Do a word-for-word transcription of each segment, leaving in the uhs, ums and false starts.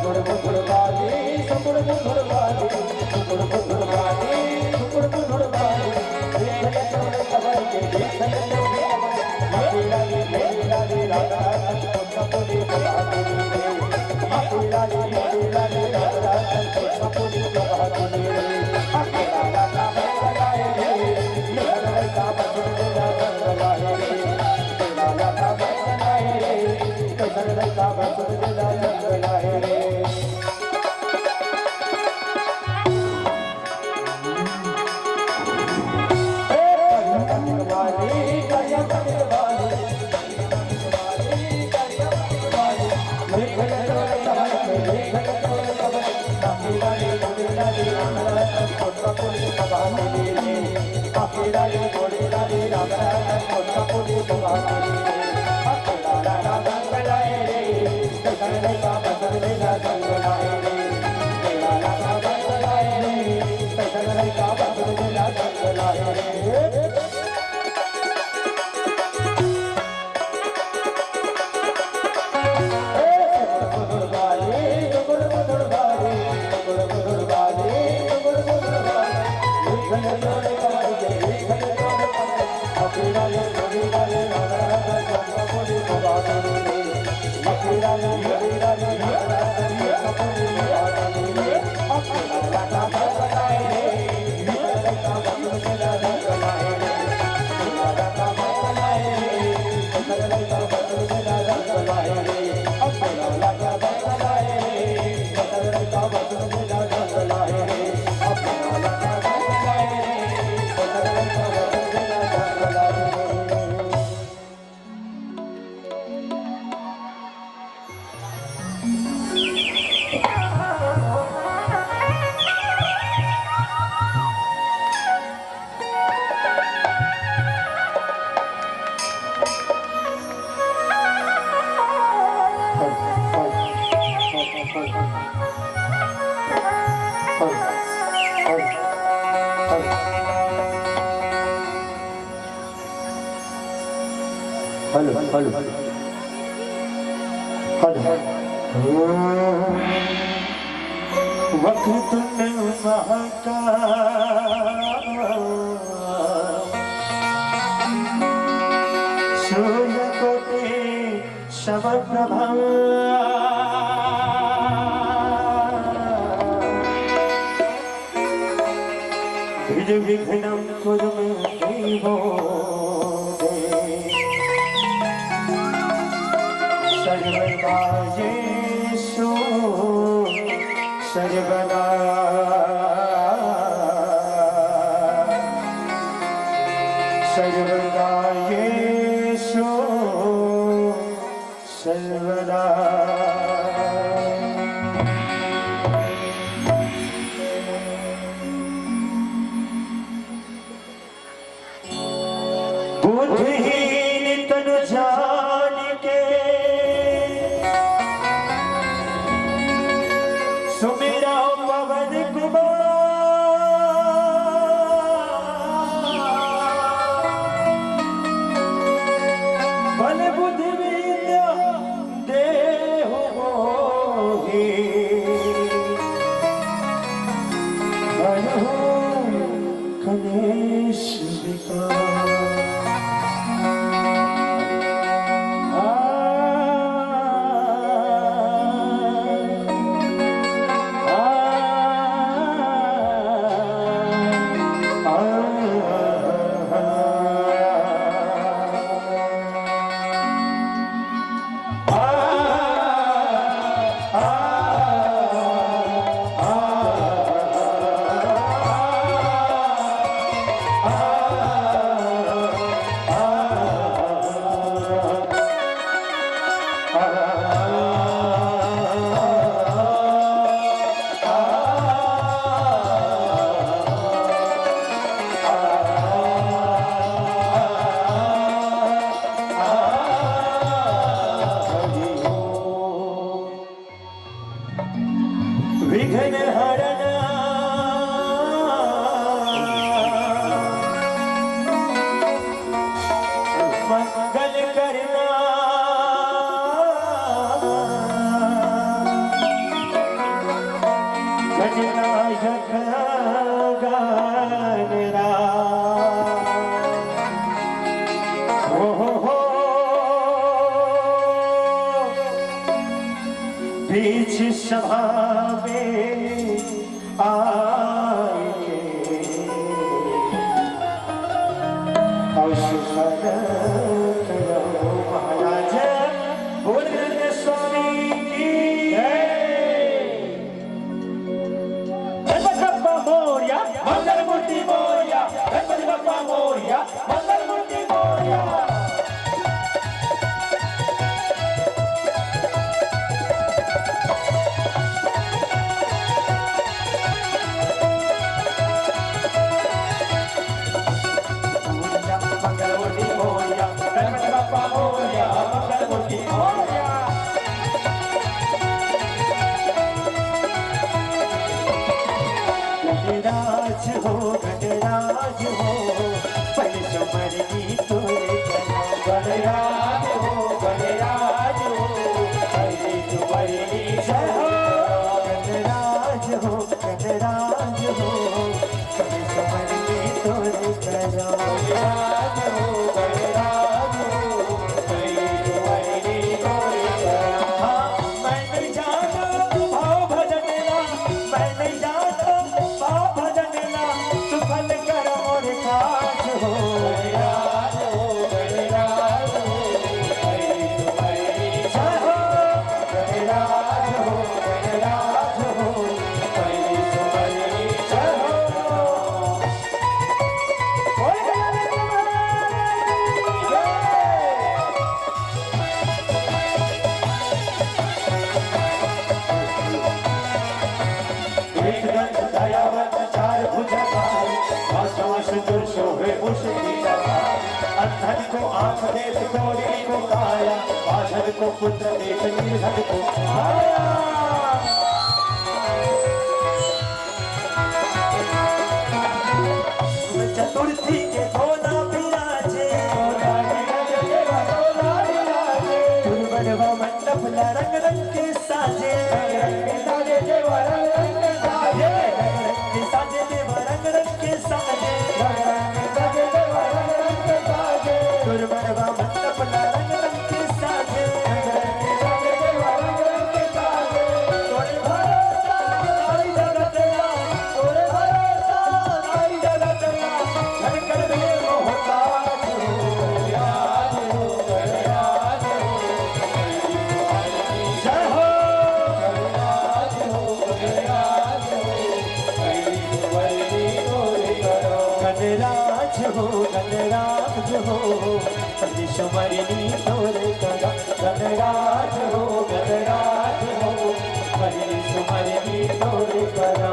Hello, hello, hello. Vakratunda महाकाय, सूर्यकोटि समप्रभा। निर्विघ्नं कुरु मे देव, सर्वकार्येषु सर्वदा। सर्वकार्येषु सर्वदा। बुद्धिहीन तन जान के, सुमिरा पवन कुमार। गान रा। हो, हो, हो। बीच सभा में आए और सुखद करो महाराज। बोल रंग स्वामी की जय। गणपति बप्पा मोरया, मंगल मूर्ति मोरया, गणपति बप्पा मोरया, मंगल मूर्ति मोरया। मंगल मूर्ति मोरया, गणपति बप्पा मोरया, मंगल मूर्ति मोरया। गणराज हो, गणराज हो, पहिले सुमरनी तोरे करा। गणराज हो, गणराज हो, पहिले सुमरनी तोरे करा। गणराज हो, गणराज हो, पहिले सुमरनी तोरे करा। गणराज हो, गणराज हो, पहिले सुमरनी तोरे करा। हाँ, मैं नहीं जानता भाव भजन ला, मैं नहीं जानता भाव भजन ला, सुफल कर मोर काज हो। गणराज हो, गणराज हो, जय हो। गणराज हो, गणराज हो, जय हो। एक दंत दयावंत चार भुजाधारी, भस्मासुर सोहे मुष्टि कटारी। अंधन को आंख देत कोढ़ी को काया, बाझल को पुत्र देत निर्धन को काया। चतुर्थी के भोला विराजे, दुर्बल व मंडप ला रंग रंग के साजे। रंग रंग के साजे देवा, रंग रंग के साजे। दुर्बल व मंडप ला रंग रंग के साजे। तोरे भरोसा सारी जगत ला, तोरे भरोसा सारी जगत ला। धड़कन में मोहताज हो। जय हो। गणराज हो, गणराज हो, पहिले सुमरनी तोरे करा। गणराज हो, गणराज हो, पहिले सुमरनी तोरे करा।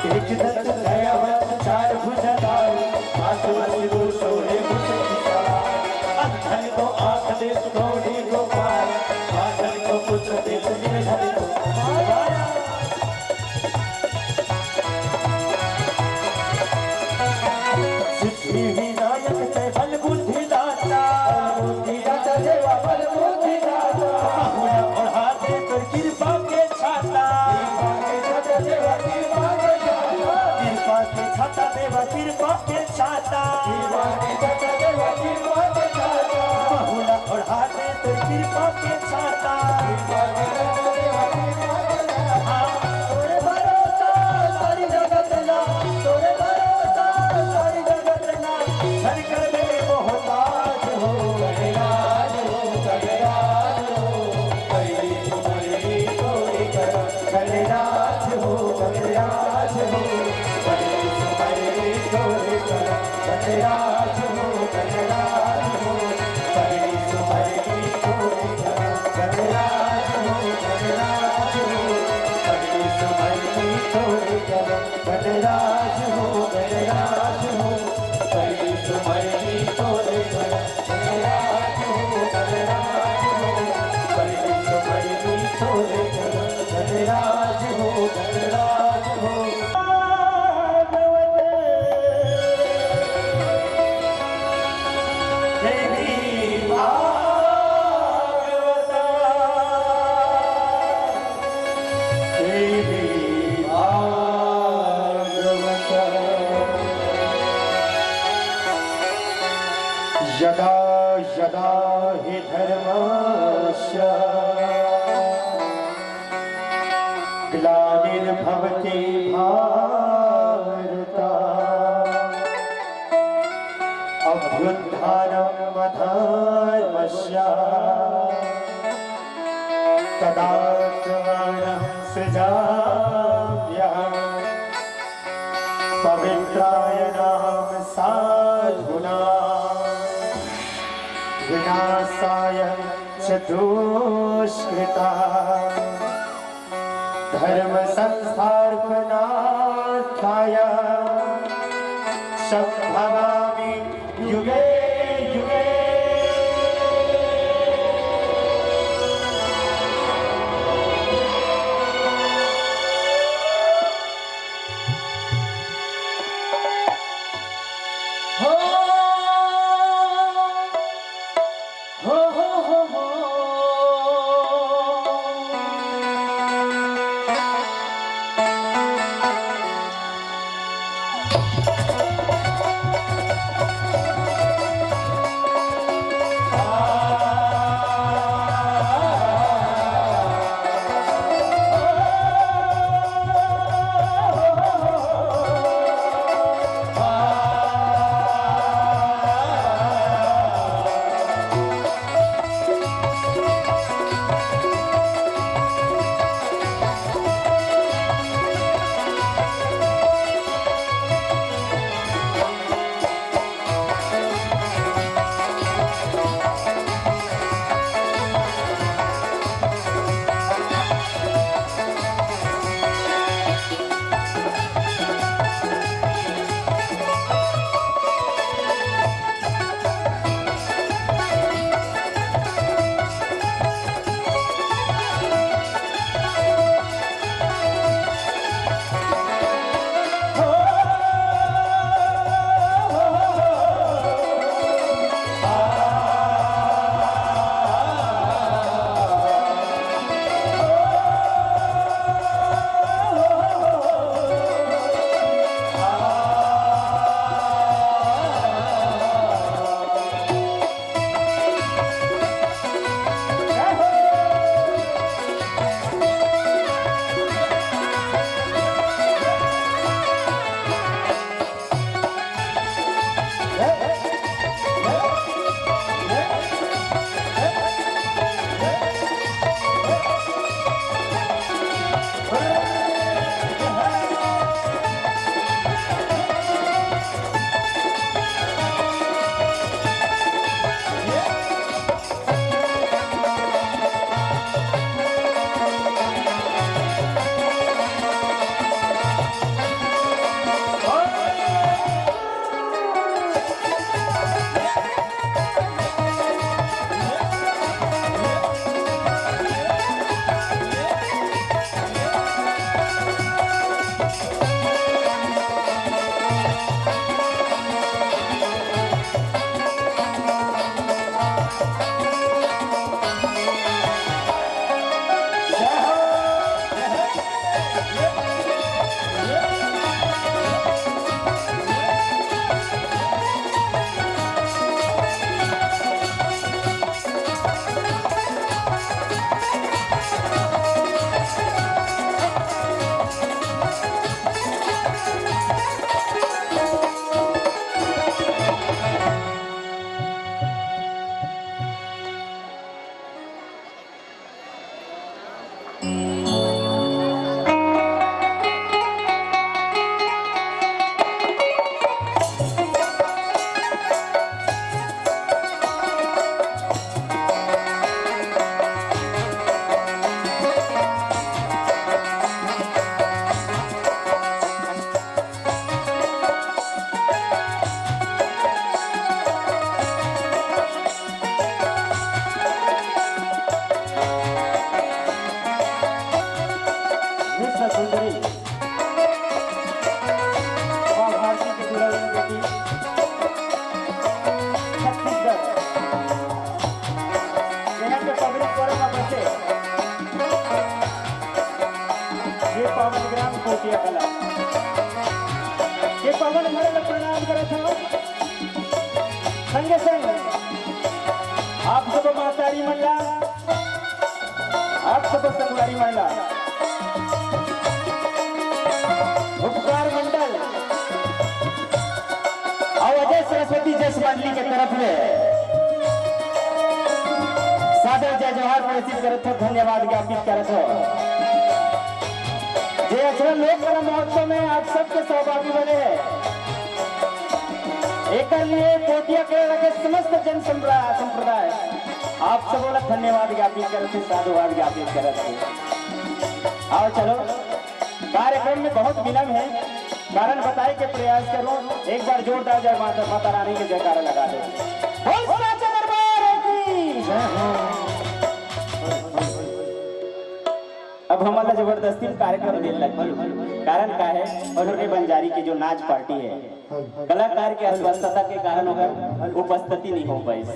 एक दंत दयावंत चार भुजाधारी, भस्मासुर सोहे मुष्टि कटारी। अंधन को आंख देत कोढ़ी को काया, बाझल को पुत्र देत निर्धन को काया। सिद्धि विनायक तैं बल बुद्धि दाता। बल बुद्धि दाता देवा बल बुद्धि दाता। बहुला ओढ़ा दे तोर कृपा के छाता। कृपा के छाता देवा कृपा के छाता। कृपा के छाता देवा कृपा के छाता। कृपा के छाता देवा कृपा के छाता। बहुला ओढ़ा दे तोर कृपा के छाता। कृपा के छाता देवा कृपा के छाता। तोरे भरोसा सारी जगत ला, तोरे भरोसा सारी जगत ला। धड़कन में मोहताज हो। गणराज हो, गणराज हो, पहिले सुमरनी तोरे करा। गणराज हो, गणराज हो, पहिले सुमरनी तोरे करा। गणराज हो, गणराज हो, पहिले सुमरनी तोरे करा। गणराज हो, गणराज हो, पहिले सुमरनी तोरे करा। गणराज हो, गणराज हो, पहिले सुमरनी तोरे करा। गणराज हो, गणराज हो, पहिले सुमरनी तोरे करा। गणराज हो, गणराज हो। ग्लानिर्भवति भारत, अभ्युत्थानम् अधर्मस्य, तदात्मानं सृजाम्यहम्। पवित्राणां साधूनां विनाशाय च दुष्कृताम्। धर्मसंस्थापनार्थाय सम्भवामि युगे युगे। विश्व सुंदरी माँ भारती की दुलारी बेटी छत्तीसगढ़, यहाँ के पगड़ी कोरा में बसे ये पावन ग्राम कोटिया कला के पावन घर में प्रणाम करत हूँ। संगे संग आप सब महतारी मन ला, आप सब संगवारी मन ला जस मंडली के तरफ ले सादर जय जोहार प्रेषित करत हो, धन्यवाद ज्ञापित करत हो। जे अचरा लोक कला महोत्सव में आप सबके सहभागी बने हैं, एकर लिए पोटिया के लगे समस्त जन संप्रा-, संप्रदाय आप सबो ला धन्यवाद ज्ञापित करत हे, साधुवाद ज्ञापित करत हे। आओ चलो, कार्यक्रम में बहुत विलंब है, कारण बताए के प्रयास करूं। एक बार जोरदार जय माता, माता रानी के जयकारा लगा दो। बोल साचा दरबार की। अब हमन ला जबरदस्ती में कार्यक्रम देन लग गए। कारण का है? और के बंजारी के जो नाच पार्टी है, कलाकार के अस्वस्थता के कारण ओकर उपस्थिति नहीं हो पाइस।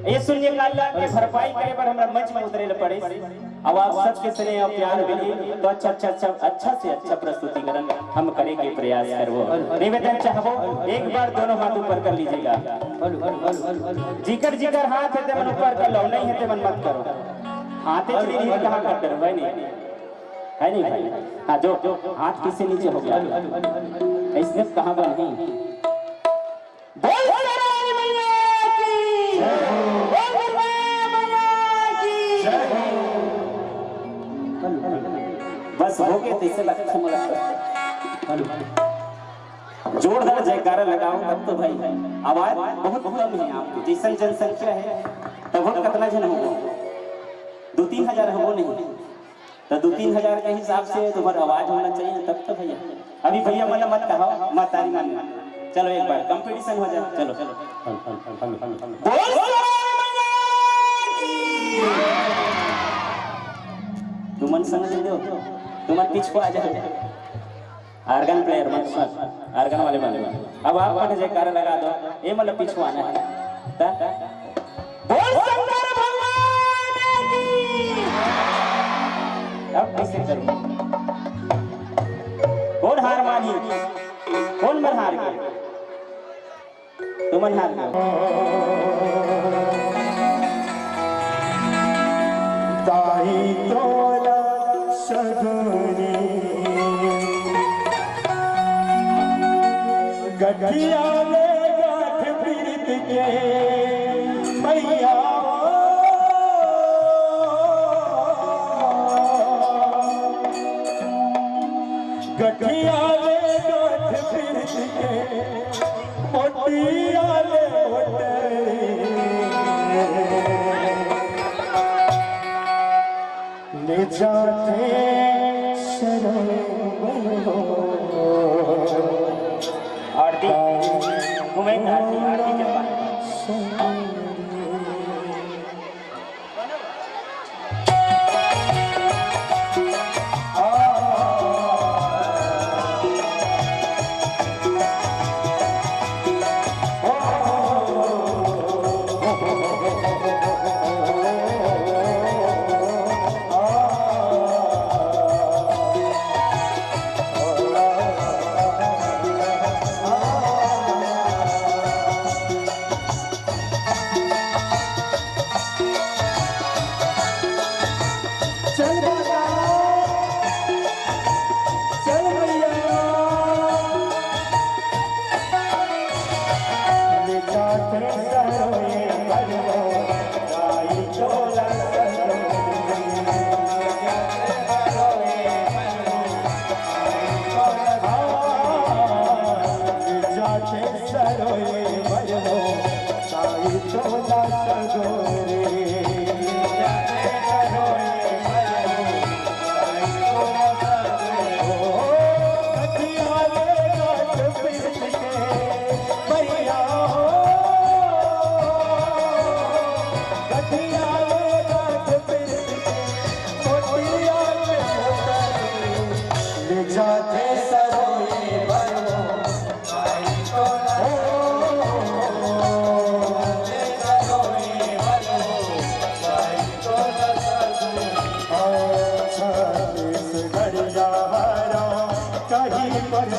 ये शून्यकाल ला के भरपाई करे बर हमरा मंच में उतरे ला पड़िस। अब आप सबके स्नेह और प्यार मिली तो अच्छा, अच्छा, अच्छा, अच्छा से अच्छा प्रस्तुतिकरण हम करे के प्रयास करबो। निवेदन चाहबो, एक बार दोनों हाथ ऊपर कर लीजिएगा। जिकर जिकर हाथ है तेमन ऊपर कर लो, नहीं है तेमन मत करो। हाथे च नहीं है, कहाँ कर करो भाई? नहीं है, नहीं भाई? हाँ, जो हाथ किससे नीचे हो गया, इसमें कहाँ बन है? बोल सरस्वती मैया की, बोल दुर्गा मैया की। बस हो गए, तैसे लगता है मुलाकात। जोरदार जयकारा लगाओ तब तो भाई। आवाज बहुत कम है आपकी, जैसन जनसंख्या है तब हम कितना जन हो, दो तीन हजार हो नहीं, तो दो तीन हजार के हिसाब से तुम्हारा आवाज होना चाहिए तब तो भैया। अभी भैया मन मत कहो, मत तारी मन। चलो एक बार कंपटीशन हो जाए, चलो। बोल सरस्वती मैया की। तुमन समझ लो, तुमन पीछे आ जाओ। Organ player मन, सुन, organ वाले मन, अब आप मन जयकारा लगा दो, ये मतलब पिछुआना है। ता? बोल शंकर भगवान की। अब कैसे करूं? कौन हार मानी? कौन मन हार गए? तुमन हार गए। दाई तोला सगुनी गठिया ले गाठ पीरित के मैया। गठिया ले गाठ पीरित के मोटिया ले मोटरी। ले जाते सरोवर हो। आरती, तुम्हें आरती, आरती के बाद। चल बाबा, चल भैया। जाते सरोए बरवो, साई तोला सगोरे। जाते सरोए बरवो। छत्तीसगढ़िया हरा कहीं पर